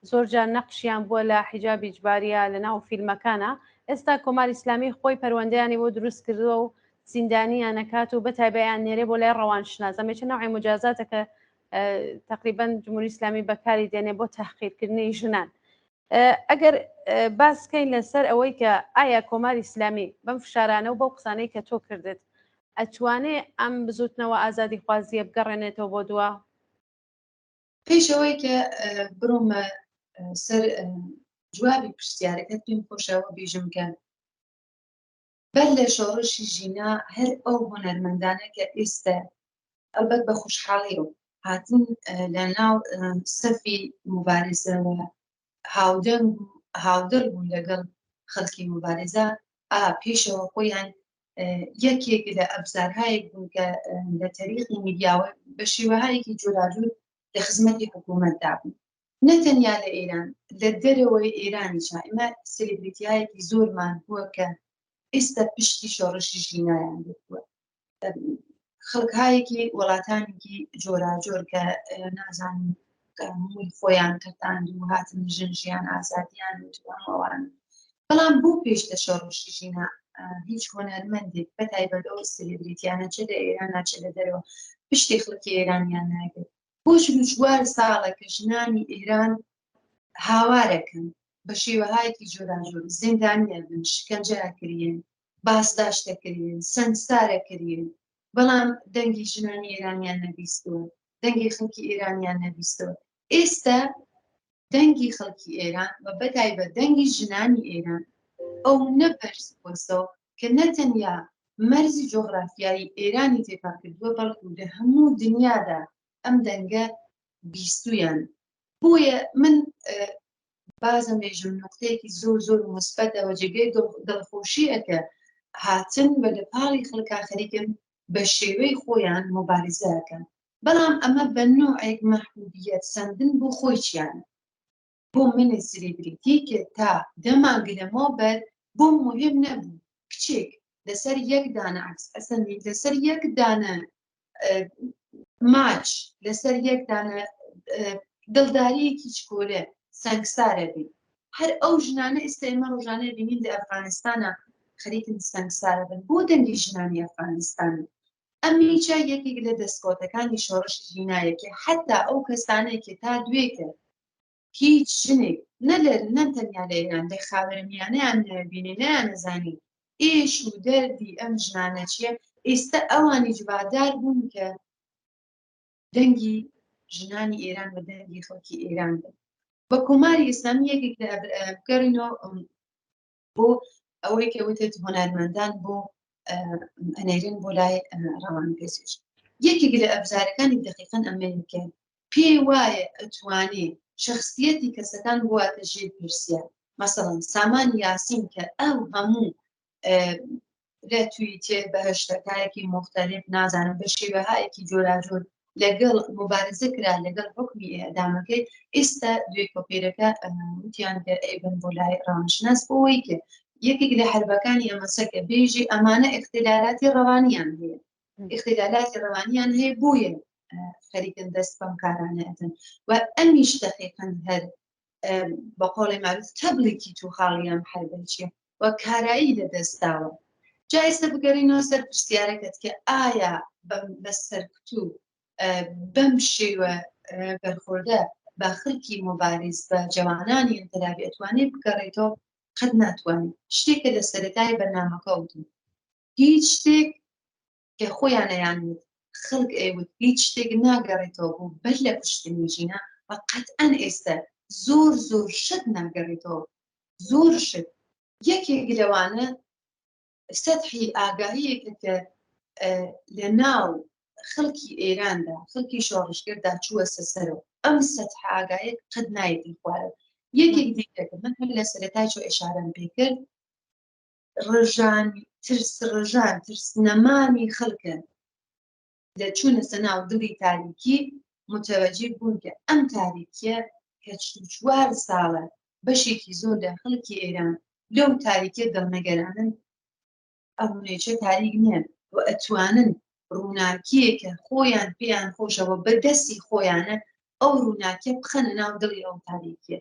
زۆر جار نەقشیان بووە لە حیجابی ئیجباریە لە ناو فیلمەکانە ئێستا کۆماری ئیسلامی خۆی پەروەندەیانی بۆ دروست کردووە و زیندانیان نەکات و بەتایبەیان نێرێ بۆ لای ڕەوانشناس ئەمە چ نەوعی مجازاتە کە تقریبا جمهوری ئیسلامی بەکاری دێنێ بۆ تحقیرکردنی ژنان ئەگەر باس کەین لەسەر ئەوەی کە ئایا کۆماری ئیسلامی بەم فشارانە و بەو قسانەی کە تۆ کردت ئەتوانێ ئەم بزوتنەوە ئازادیخوازیە بگەڕێنێتەوە بۆ دوا؟ پێش ئەوەی کە بڕۆمە سەر جوابی پرسیارەکەت پێم خۆشەوە بیژم کە بەر لە شۆڕشی ژینا هەر ئەو هونەرمەندانە کە ئێستا ئەلبەت بە خوشحاڵیەوە هاتن لە ناو سەفی موبارزەوە هاودەنگ و هاودڵ بوون لەگەڵ خەڵکی موبارزە ئا پێشەوە خۆیان یەکێک لە ئەبزارهایەک بوون کە لە تەریقی میدیاوە بە شێوەهایەکی جۆراجۆر لە خزمەتی حکوومەتدا بوون. نە تەنیا لە ئێران، لە دەرەوەی ئێرانیشا ئێمە سێلیبریتیایەکی زۆرمان بووە کە ئێستا پشتی شۆڕشی ژینایان گرتووە. خەڵکهایەکی وڵاتانێکی جۆراجۆر کە نازانم مووی خۆیان قرتاند و هاتن ژن ژیان ئازادیان وت و ئەوان. بەڵام بۆ پێش لە شۆڕشی ژینا هیچ هونەرمەندێک بە تایبەت ئەو سێلیبریتیانە چ لە ئێران چ لە دەرەوە پشتی خەڵکی ئێرانیان ناگرت. بۆ 44 ساڵە کە ژنانی ئێران هاوارەکەن بە شێوەهایەکی جۆراجۆر زیندانیە بن، شکەنجە ئەکریێن، بازداشت دەکریێن، سەنگسار ئەکریێن، بەڵام دەنگی ژنانی ئێرانیان نەبیستووە، دەنگی خەڵکی ئێرانیان نەبیستووە. ئێستا دەنگی خەڵکی ئێران و بەتایبەت دەنگی ژنانی ئێران ئەو نە بەرز بووەسەوە کە نەتەنیا مەرزی جۆغرافیایی ئێرانی تێپەڕ کردووە، بەڵکو لە هەموو دنیادا ئەم دەنگە بیستوویان. بۆیە من بازم بێژم نقطەیەکی زۆر زۆر موسبەتە و جێگەی دڵخۆشیە کە هاتن و لە پاڵی خەڵکا خەریکن بە شێوەی خۆیان موبارزەکەن. بەڵام ئەمە بە نوعێک مەحبوبیەت سەندن بۆ خۆی چیانە. بۆ منی سلیبریتی کە تا دە مانگ لەمەوبەر بۆم موهیم نەبوو کچێک لەسەر یەک دانە عەکس ئەسەن لەسەر یەک دانە ماچ لەسەر یەک دانە دڵداریەکی چکۆلە سەنگسارە بی هەر ئەو ژنانە ئێستا ئێمە ڕۆژانە بینین لە ئەفغانستانە خەریکن سەنگسارە بن بۆ دەنگی ژنانی ئەفغانستان ئەمیچە یەکێک لە دەستکەوتەکانی شۆڕشی ژینایە کە حتا ئەو کەسانەی کە تا دوێکە هیچ ژنێک نە لە نە تەنیا لە ئێران لە خاوەرمیانەیان نەبینێ نەیانەزانی ئێش و دەردی ئەم ژنانە چییە، ئێستا ئەوانیش وادار بوون کە دەنگی ژنانی ئێران و دەنگی خەڵکی ئێران بن. بە کۆماری ئیسلامی یەکێک لە بگەڕینەوە بۆ ئەوەی کە وتت هونەرمەندان بۆ ئەنێرن بۆ لای ڕەوانپزیشک، یەکێک لە ئەبزارەکانی دەقیقەن ئەمەیە کە پێی وایە ئەتوانێ شەخسیەتی کەسەکان بواتە ژێر پرسیار. مەسەڵەن سامان یاسین کە ئەو هەموو لە تویتێر بە هەشتەکایەکی مختلف نازانم بە شێوەهایەکی جۆراجۆر لەگەڵ مبارزە کرا لەگەڵ حکمی ئێعدامەکەی، ئێستا دوێ کۆپێرەکە وتیان کە ئەیبن بۆ لای ڕەوانشناس بۆ ئەوەی کە یەکێک لە حربەکانی ئەمەسە کە بێژی ئەمانە ئیختلالاتی ڕەوانیان هەیە، ئیختلالاتی ڕەوانیان هەیە بۆیە خەریکن دەست بەم کارانە ئەدەن و ئەمیش دەقیقەن هەر بە قۆڵی معروف تەبڵێکی تو خاڵی ئەم حربە چییە و کارایی لە دەستداوە. جا ئێستا بگەڕینەوە سەر پرسیارەکەت کە ئایا بە سەرکوت و بەم شێوە بەرخۆردە بە خەڵکی مۆباریز بە جەوانانی ئینقلابی ئەتوانێت بگەڕێتەوە؟ قەت ناتوانێت. شتێکە لە سەرەتای بەرنامەکە وتم هیچ شتێک کە خۆیان ئەیانوت خەڵک ئەیوت هیچ شتێک ناگەڕێتەوە بۆ بەر لە کوشتنی ژینا و قەتئەن ئێستا زۆر زۆر شت ناگەڕێتەوە، زۆر شت. یەکێک لەوانە سەتحی ئاگاهیەکە کە لە ناو خەڵکی ئێراندا خەڵکی شۆڕشگەردا چووەسە سەرەوە. ئەم سەتح ئاگایە قەت نایەتە خوارەوە. یەکێک دیکە کە من هەر لە سەرەتای چۆ ئێشارەم پێ کرد، ڕژان ترس ڕژان ترس نەمانی خەڵکە لە چوونەسە ناو دڵی تاریکی متەوەجی بوون کە ئەم تاریکیە کە 44 ساڵە بەشێکی زۆر لە خەڵکی ئێران لەو تاریکیە دڵنەگەرانن، ئەو نێچە تاریک نییە و ئەتوانن ڕووناکیەکە خۆیان پێیان خۆشەوە بە دەستی خۆیانە ئەو ڕووناکیە بخەنە ناو دڵی ئەو تاریکیە.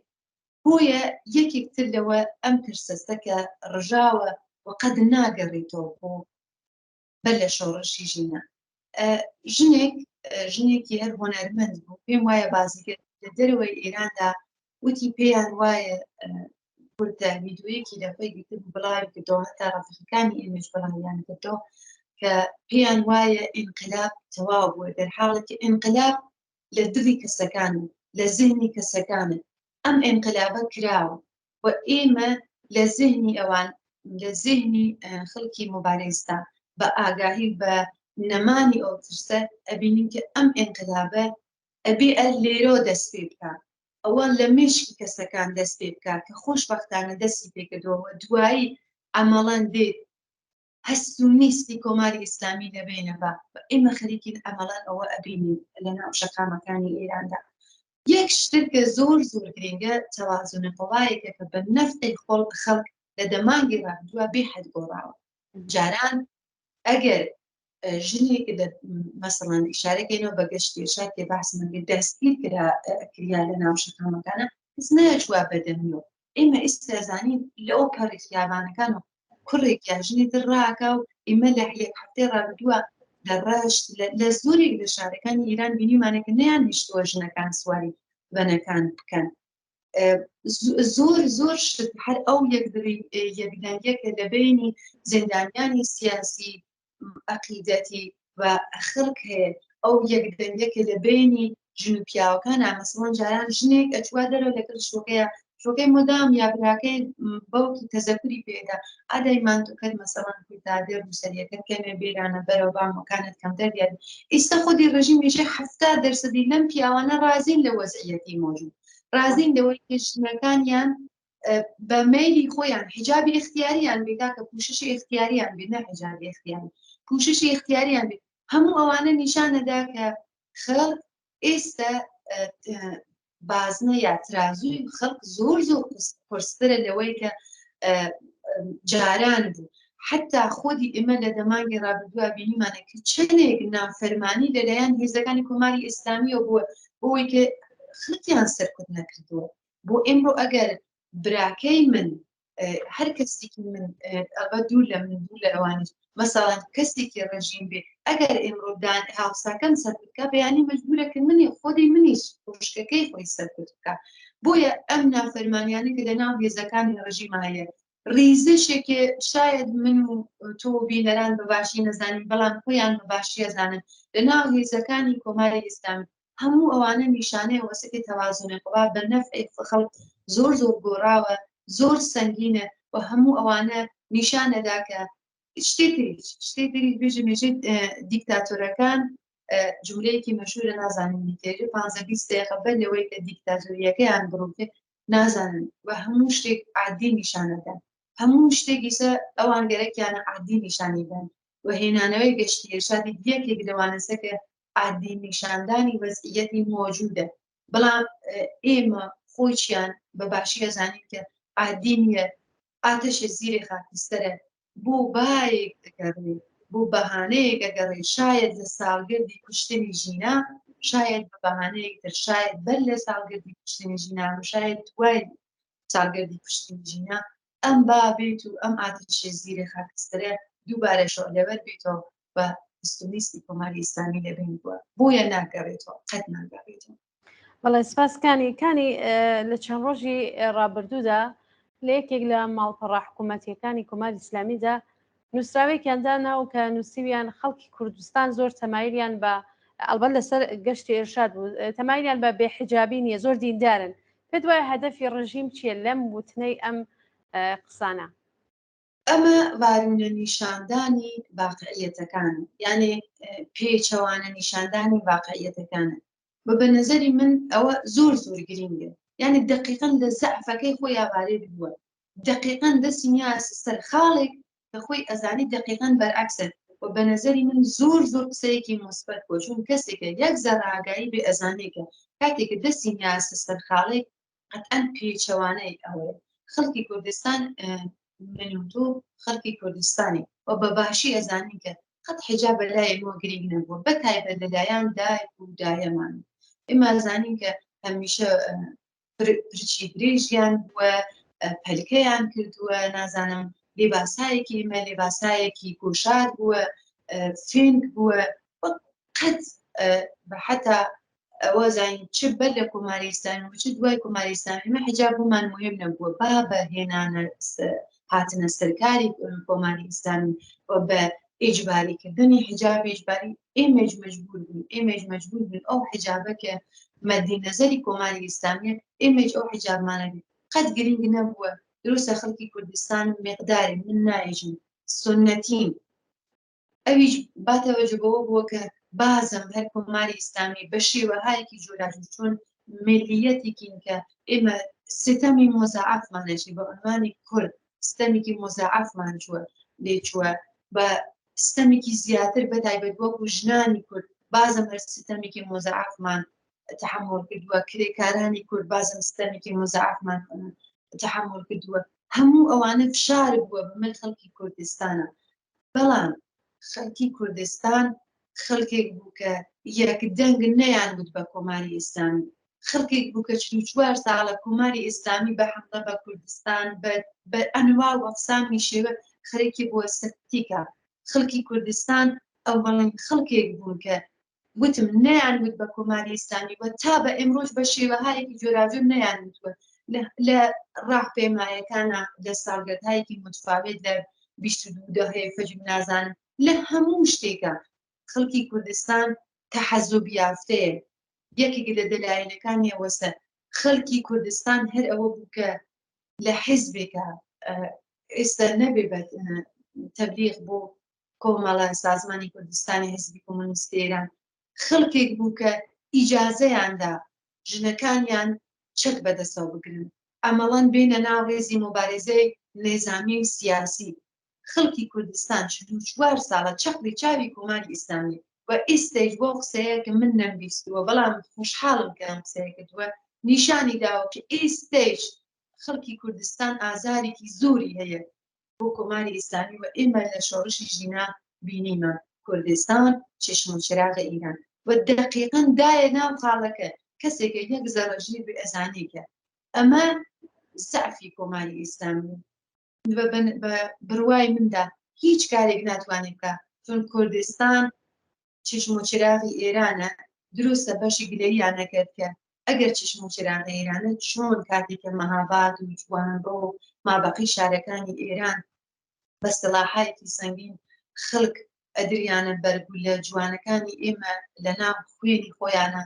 بۆیە یەکێک تر لەوە ئەم ترسەستە کە ڕژاوە و قەد ناگەڕێتەوە بۆ بەر لە شۆڕشی ژینە. ژنێک ژنێکی هەر هۆنەرمەند بوو، پێم وایە بازیگەر لە دەرەوەی ئێراندا، وتی پێیان وایە کوردە ویددیویەکی لە خۆی گرتبوو بڵاوی کردەوە، هەتا ڕەفیقەکانی ئێمەش بڵاویان کردەوە کە پێیان وایە ئینقلاب تەواو بووە، دەرحاڵێکی ئینقلاب. لە دڵی کەسەکانن، لە زهنی کەسەکانن. ئەم ئینقلابە کراوە و ئێمە لە زهنی ئەوان، لە زهنی خەڵکی موبارزدا بە ئاگاهی و بە نەمانی ئەو ترسە ئەبینین کە ئەم ئینقلابە ئەبێ ئەر لێرەوە دەست پێ بکا، ئەوە لە مێشکی کەسەکان دەست پێ بکا کە خۆشبەختانە دەستی پێ کردووە و دوایی عەمەڵەن دێت هەست و نیستی کۆماری ئیسلامی لەبەینە با و ئێمە خەریکین عەمەڵەن ئەوە ئەبینین لە ناو شەقامەکانی ئێراندا. یەک شتر کە زۆر زۆر گرینگە تەوازونە قەوایەکە کە بە نەفعی خەڵک لە دە مانگی ڕابردووە بێ حەد گۆڕاوە. جاران ئەگەر ژنێک لە مەسەڵەن ئیشارەکەینەوە بە گەشتی ئێرشاد کە باسمان کرد دەستگیر کرا کریا لە ناو شەقامەکانە کەس نەچووە بەدەمیەوە. ئێمە ئێستا زانین لەو پەڕی خیابانەکان و کوڕێک یا ژنی تر ڕاکا و ئیمە لە یەک هەفتەی ڕابردووە لە ڕەشت لە زۆرێک لە شارەکانی ئێران بینیمانە کە نەیان هیشتووە ژنەکان سواری بەنەکان بکەن. زۆر زۆر شت هەر ئەو یەکدەنگیە کە لە بینی زیندانیانی سیاسی عەقیدەتی و خەڵک هەیە، ئەو یەکدەنگیە کە لە بینی ژن و پیاوەکانە. مەسەڵەن جاران ژنێک ئەچوە دەرەوە لەگەڵ شوەکەیە، شوەکەی مدام یا براکەی باوکی تەزەکوری پێدا ئادای مانتوکەت مەسەڵەن کوردادێ ڕووسەریەکەت کەمێ بێرانە بەرەو بامەکانت کەمتر دیار. ئیستا خودی ڕژیم یشێ 70 دەرسەدی لەم پیاوانە ڕازین لە وەزعیەتی مۆجود، ڕازین لەوەی کە ژنەکانیان بە مەیلی خۆیان حیجابی ئیختیاریان بێ، کاکە پوششی ئیختیاریان بێ، نە حیجابی ئیختیاری، پوششی ئیختیاریان بێ. هەموو ئەوانە نیشانەدا کە خەڵک ئێستا بازنە یا ترازووی خەڵک زۆر زۆر قورسترە لەوەی کە جاران بوو. حتا خودی ئێمە لە دەمانگی ڕابردووە بینیمانە کە چەندێک نافەرمانی لەلایەن هێزەکانی کۆماری ئیسلامیەوە بووە بۆی کە خەڵکیان سەرکوت نەکردووە. بۆ ئێمڕۆ ئەگەر براکەی من هەر کەسێکی من ئەڵبەت دوور لە من دوور لە ئەوانیش مەسەڵەن کەسێکی ڕژیم بێ، ئەگەر ئێمڕۆ دان هاوساکەم سەرکوت بکا بەیانی مەجبورە کە منی خۆدی منیش خوشکەکەی خۆی سەرکوت بکا. بۆیە ئەم نافەرمانیانە کە لە ناو هێزەکانی ڕژیم هەیە ڕیزشێکێ شاید من و تۆ و بینەران بە باشی نەزانین، بەڵام خۆیان بە باشی ئەزانن لە ناو هێزەکانی کۆماری ئیسلامی. هەموو ئەوانە نیشانەی ئەوەسە کە تەوازنی قوا بە نەفعی خەڵک زۆر زۆر گۆڕاوە، زۆر سەنگینە و هەموو ئەوانە نیشانەدا کە شتێ تریش شتێ تریش بێژە مێژێ دیکتاتۆرەکان جملەیەکی مەشهورە نازانم نیتێ 15 20 دقیقە بەر لەوەی کە دیکتاتۆریەکەیان بڕوکێ نازانن و هەموو شتێک عادی نیشانەدەن. هەموو شتێک ئیسە ئەوان گەرەکیانە عادی نیشانی بەن و هێنانەوەی گەشتی ئێرشادی یەکێک لەوانەسە کە عادی نیشاندانی وەزعیەتی مۆجودە. بەڵام ئێمە خۆیچیان بە باشی ئەزانین کە عادی نییە، ئاتەشێ زیرێ خاکستەرە بۆ بایەک ئەگەڕێ، بۆ بەهانەیەک ئەگەڕێ، شاید لە ساڵگردی کوشتنی ژینا، شاید بە بەهانەیەک تر، شاید بەر لە ساڵگردی کوشتنی ژینا و شاید دوای ساڵگردی کوشتنی ژینا ئەم با بێت و ئەم ئاتەشێ زیرێ خاکستەرە دووبارە شعلەوەر بێتەوە و ئستونیستی کۆماری ئیسلامی لەبین بووە. بۆیە ناگەڕێتەوە، قەت ناگەڕێتەوە. بەڵێ سپاس کانی. کانی لە چەند ڕۆژی ڕابردوودا لە یەکێک لە ماڵپەڕە حکوومەتیەکانی کۆماری ئیسلامیدا نووسراوێکیان دانا و کە نووسیویان خەڵکی کوردستان زۆر تەمایلیان بە ئەلبەت لەسەر گەشتی ئێرشاد بوو تەمایلیان بە بێحیجابی نییە، زۆر دیندارن. پێت وایە هەدەفی ڕژیم چییە لەم وتنەی ئەم قسانە؟ ئەمە وارونە نیشاندانی واقعیەتەکانە، یانێ پێچەوانە نیشاندانی واقعیەتەکانە. و بە نەزەری من ئەوە زۆر زۆر گرینگە، یعنی دقیقاً لە زەعفەکەی خۆی وارد بووە، دقیقاً دەستی نیاسە سەر خاڵێک کە خۆی ئەزانی دقیقاً بەرعەکسە. و بە نەزەری من زۆر زۆر قسەیەکی موسبەت بووە، چون کەسێکە یەک زەڕە ئاگایی بێ ئەزانێکە کاتێک کە دەستی نیاسە سەر خاڵێک قەتعەن پێچەوانەی ئەوەیە. خەڵکی کوردستان من و تۆ خەڵکی کوردستانی و بە باشی ئەزانین کە قەت حیجاب بە لای ئێمەوە گرینگ نەبووە، بە تایبەت لەلایەن دایک و دایەمان. ئێمە ئەزانین کە هەمیشە پرچی درێژیان بووە، پەلکەیان کردووە، نازانم لێباسایەکی ئێمە لێباسایەکی گۆشار بووە، فێنک بووە، قەت بە حتا ئەوە زانین چ بەر لە کۆماری ئیسلامی و چ دوای کۆماری ئیسلامی ئێمە حیجاب بۆمان مهم نەبووە. با بە هێنانە هاتنە سەرکاری کۆماری ئیسلامی و بە ئیجباری کردنی حیجاب ئیجباری ئێمەش مەجبور بووین، ئێمەش مەجبور بووین ئەو حیجابە کە مەدی نەزەری کۆماری ئیسلامیە ئێمەش ئەو حیجابمانە بێت قەت گرنگ نەبووە. دروستە خەڵکی کوردستان مقداری من نایژم سنەتین، ئەویش با تەوەجە بەوە بووە کە بازم هەر کۆماری ئیسلامی بە شێوەهایەکی جۆراجۆر چۆن ملیەتێکین کە ئێمە ستەمی مۆزاعەفمان لێچی بە عنوانی کورد ستەمێکی مۆزاعەفمان چووە لێچووە بە ستەمێکی زیاتر بە تایبەت وەکو ژنانی کورد بازم هەر ستەمێکی مۆزاعەفمان تحمل کردووە، کرێکارانی کورد بازم ستەمێکی مۆزاعەفمان تحمل کردووە. هەموو ئەوانە فشار بووە بە مل خەڵکی کوردستانە. بەڵام خەڵکی کوردستان خەڵکێک بوو کە یەک دەنگ نەیان وت بە کۆماری ئیسلامی، خەڵکێک بوو کە 44 ساڵە کۆماری ئیسلامی بە حەملە بە کوردستان بە ئەنوا و ئەقسامی شێوە خەریکی بووە سەرکوتیکا. خەڵکی کوردستان ئەوەڵین خەڵکێک بوون کە وتم نەیان وت بە کۆماری ئیسلامی و تا بە ئێمڕۆژ بە شێوەهایەکی جۆراجۆر نەیان وتووە لە ڕاهپێمایەکانە لە ساڵگەردهایەکی متفاوت لە 22 دەهەی فەجر نازانم لە هەموو شتێکە خەڵکی کوردستان تەحەزوب یافتەیە. یەکێک لە دەلایلەکانی ئەوەسە خەڵکی کوردستان هەر ئەوە بوو کە لە حیزبێکە ئێستا نەبێ بە تەبلیغ بۆ کۆمەڵە سازمانی کوردستانی حزبی کۆمۆنیستی ئێران خەڵکێک بوو کە ئیجازەیاندا ژنەکانیان چەک بەدەستەوە بگرن، عەمەڵەن بێنە ناو ڕێزی موبارزەی نێزامی و سیاسی. خەڵکی کوردستان 44 ساڵە چەقڵی چاوی کۆماری ئیسلامی و ئیستەیش بەو قسەیە کە من نەمبیستووە بەڵام خۆشحاڵم کە ئەم قسەیە کردووە نیشانی داوە کە ئیستەیش خەڵکی کوردستان ئازارێکی زۆری هەیە بۆ کۆماری ئیسلامی و ئێمە لە شۆڕشی ژینا بینیمان کوردستان چشم و چراغ ئیران و دەقیقەن دایە ناو خاڵەکە کەسێکە یەک زەڕە ژیر بێ ئەزانێ کە ئەمە زەعفی کۆماری ئیسلامی بە بڕوای مندا هیچ کارێک ناتوانێت بکە چون کوردستان چشم و چراغی ئێرانە. دروستە بەشی گلەییان نەکرد کە ئەگەر چشم و چراغی ئێرانە چۆن کاتێک کە مەهاباد و جوانڕۆ و مابەقی شارەکانی ئێران بە سەلاحایەکی سەنگین خەڵک ئەدریانە بەرگولە جوانەکانی ئێمە لە ناو خوێنی خۆیانە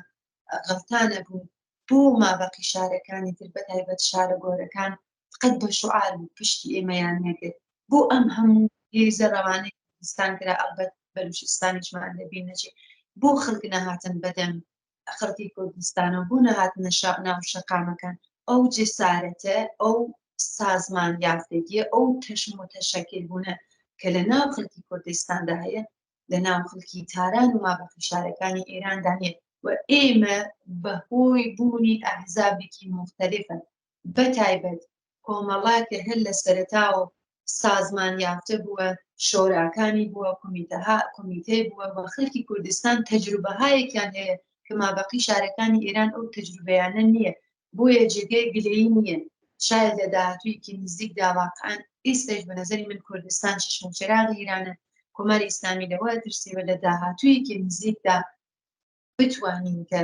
غەڵتانە بوون بۆ مابەقی شارەکانی تر بە تایبەت شارە گۆرەکان قەت بە شوعار و پشتی ئێمەیان نەگرت بۆ ئەم هەموو هێزە ڕەوانەی کوردستان کرا ئەلبەت بەلوچستانیشمان لەبیر نەچێ بۆ خەڵک نەهاتن بەدەم خەڵکی کوردستانەوە بۆ نەهاتنە ناو شەقامەکان ئەو جەسارەتە ئەو سازمان یافتگیە ئەو تەشم و تەشەکل بوونە کە لە ناو خەڵکی کوردستاندا هەیە لە ناو خەڵکی تاران و مابەقی شارەکانی ئێراندا نییە و ئێمە بەهۆی بوونی ئەحزابێکی مختلفە بەتایبەت کۆمەڵە کە هەر لە سەرەتاوە سازمان یافتە بووە، شۆراکانی بووە، کۆمیتەها کۆمیتەی بووە و خەڵکی کوردستان تەجروبەهایەکیان هەیە کە مابەقی شارەکانی ئێران ئەو تەجروبەیانە نییە، بۆیە جێگەی گلەیی نییە. شاید لە داهاتوویەکی نزیکدا واقعەن ئیستەیش بە نەزەری من کوردستان چشم و چراغی ئیرانە، کۆماری ئیسلامی لەوە ئەترسێ و لە داهاتوویەکی نزیکدا بتوانین کە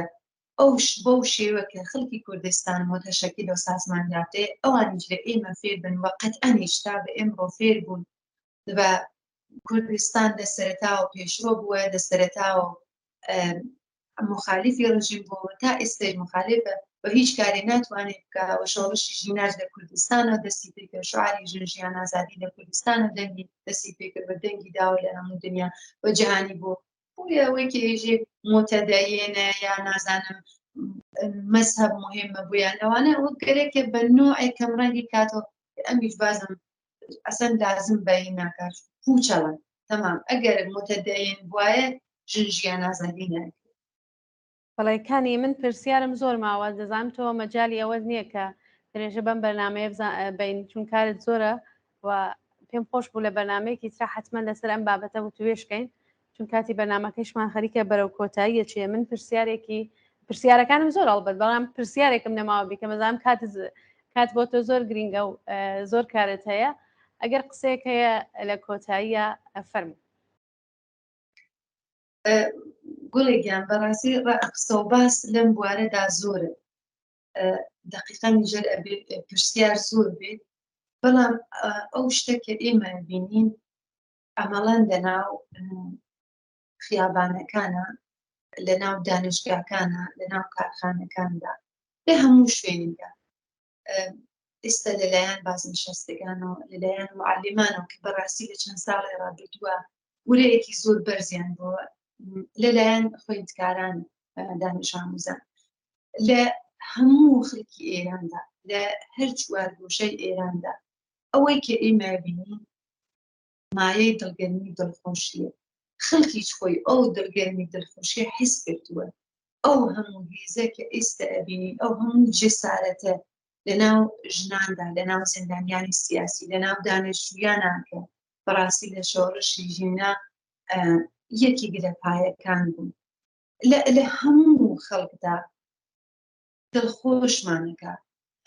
ئەو بەو شێوە کە خەڵکی کوردستان متەشەکیل و سازمان یافتەیە ئەوانیش لە ئێمە فێر بن و قەتعەنیش تا بە ئێمڕۆ فێر بوون و کوردستان لە سەرەتاوە پێشڕۆ بووە لە سەرەتاوە مخالفی ڕژیم بووە تا ئێستای مخالفە و هیچ کارێ ناتوانێت بکا و شۆڕشی ژیناش لە کوردستانەوە دەستی پێکرد شعاری ژن ژیان ئازادی لە کوردستانە دەنگی دەستی پێکرد بە دەنگی داوە لە هەموو دنیا و جیهانی بوو بۆیە ئەوەی کە ئێژێ متدەینە یا نازانم مەزهەب مهمە بۆیان ئەوانە وەک گەرەکە بە نوعێک کەم ڕەنگی کاتەوە ئەمیش بازم ئەسەن لازم بەی ناکات پوچەڵە تەمام ئەگەر متدەین بواە ژن ژیان ئازادی ناکرێت. بەڵێ کانی من پرسیارم زۆر ماوە دەزانم تۆ مەجای ئەوە نییە کە درێژە بەم بەرنمەیە بین چون کارت زۆرە و پێم خۆش بوو لە بەرنمەیەکی ترا حتمما لەسەر ئەم بابەتە وتوێشکەین چون کاتی بەرنمەکەیشمان خەریکە بەرەو کۆتاییە چێ من پرسیارێکی پرسیارەکانم زۆر ئەڵبەت بەڵام پرسیارێکم نەماوە بیکە مەزانم کات کات بۆ تۆ زۆر گرینگە و زۆر کارت هەیە ئەگەر قسەیەک هەیە لە کۆتاییە فەرموو. گوڵێ گیان بەڕاستی قسە و باس لەم بوارەدا زۆرە دقیقا ژەر ئەبێ پرسیار زۆر بێت بەڵام ئەو شتە کە ئێمە بینین. عەمەڵەن لەناو خیابانەکانە، لەناو دانشگاکانە، لەناو کارخانەکاندا، لە هەموو شوێنێکدا ئێستا لەلایەن بازنشەستەکانەوە، لەلایەن معەلیمانەوە کە بەڕاستی لە چەند ساڵی ڕابردووە ورەیەکی زۆر بەرزیان بۆ لەلایەن خوێندکاران دانش ئاموزان لە هەموو خەڵکی ئێراندا لە هەر چوار گۆشەی ئێراندا ئەوەی کە ئێمە بینین مایەی دڵگەرمی و دڵخۆشیە خەڵکیش خۆی ئەو دڵگەرمی دڵخۆشیە حس کردووە ئەو هەموو هێزە کە ئێستا ئەبینین ئەو هەموو جەسارەتە لەناو ژناندا لەناو زیندانیانی سیاسی لەناو دانشجویانە کە بەڕاستی لە شۆڕشی ژینا یەکێک لە پایەکان بوون لە هەموو خەڵکدا دڵخۆشمانەکە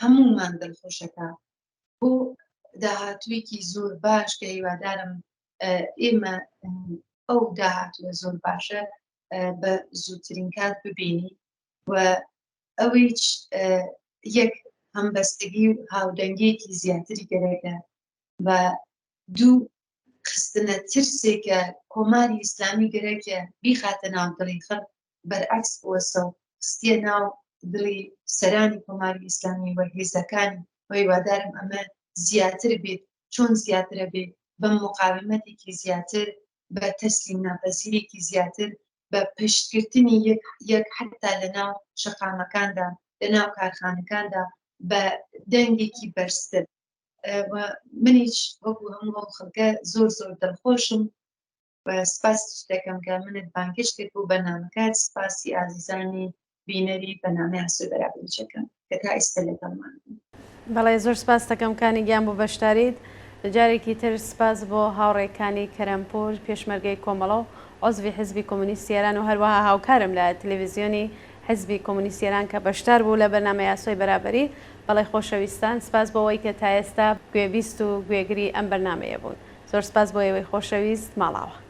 هەموومان دڵخۆشەکە بۆ داهاتوویەکی زۆر باش کە هیوادارم ئێمە ئەو داهاتووە زۆر باشە بە زووترین کات ببینی و ئەویش یەک هەمبەستگی و هاودەنگیەکی زیاتری گەرەکە بە دوو خستنە ترسێکە کۆماری ئیسلامی گەرەکە بیخاتە ناو دڵی خەڵک بەرعەکس بووەسە و خستیە ناو دڵی سەرانی کۆماری ئیسلامی و هێزەکانی و هیوادارم ئەمە زیاتر بێت چۆن زیاترە بێت بە مقاومەتێکی زیاتر بە تەسلیم ناپەزیرێکی زیاتر بە پشتگرتنی یەک یەک حتا لە ناو شەقامەکاندا لە ناو کارخانەکاندا بە دەنگێکی بەرزتر منیش وەکو هەموو ئەو خەڵکە زۆر زۆر دڵخۆشم و سپاس دەکەم کە منت بانگهێشت کرد بۆ بەرنامەکەت سپاسی ئازیزانی بینەری بەرنامەی ئاسۆی بەرابەریش دەکەم کە تا ئیستە لەگەڵمان بوون. بەڵێ زۆر سپاست دەکەم کانی گیان بۆ بەشداریت. جارێکی تر سپاس بۆ هاوڕێ کانی کەرەمپوور پێشمەرگەی کۆمەڵە و عوزوی حیزبی کۆمۆنیستی ئێران و هەروەها هاوکارم لە تلویزیۆنی حیزبی کۆمۆنیستی ئێران کە بەشدار بوو لە بەرنامەی ئاسۆی بەرابەری. بەڵێ خۆشەویستان سپاس بۆ ئەوەی کە تا ئێستا گوێبیست و گوێگری ئەم بەرنامەیە بوون. زۆر سپاس بۆ ئێوەی خۆشەویست. ماڵاوا.